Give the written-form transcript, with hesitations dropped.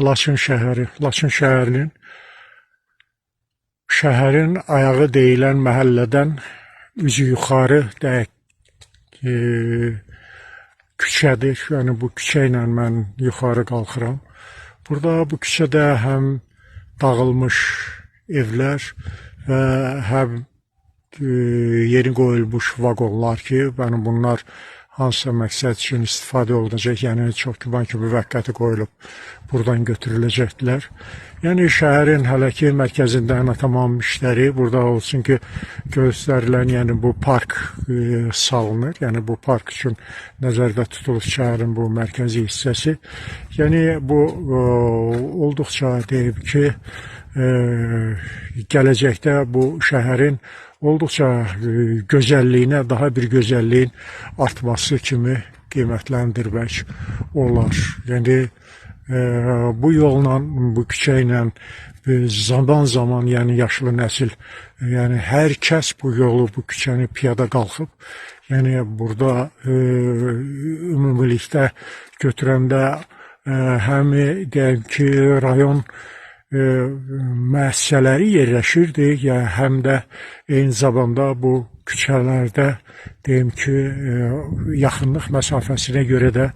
Laçın şəhəri, Laçın şəhərinin şəhərin ayağı deyilən məhəllədən üzü yuxarı deyək küçədir. Yəni bu küçə ilə mən yuxarı qalxıram. Burada bu küçədə həm dağılmış evlər və həm yeni qoyulmuş vaqonlar ki, yəni bunlar hansısa məqsəd üçün istifadə olunacaq. Yəni çox güman ki, müvəqqəti qoyulub buradan götürüləcəkdilər. Yəni şəhərin hələ ki mərkəzində tamam işləri burada olsun ki, göstərilən, yəni bu park salınır. Yəni bu park üçün nəzərdə tutulur şəhərin bu mərkəzi hissəsi. Yəni bu olduqca deyim ki, gələcəkdə bu şəhərin olduqca gözəlliyinə daha bir gözəlliyin artması kimi qiymətləndirmək olar. Yəni bu yolla, bu küçə ilə zaman-zaman, yəni yaşlı nəsil, yəni hər kəs bu yolu, bu küçəni piyada qalxıb. Yəni burada ümumilikdə götürəndə həm deyək ki, rayon müəssisələri yerləşirdi, ya həm də eyni zamanda bu küçələrdə deyim ki, yaxınlıq məsafəsinə görə də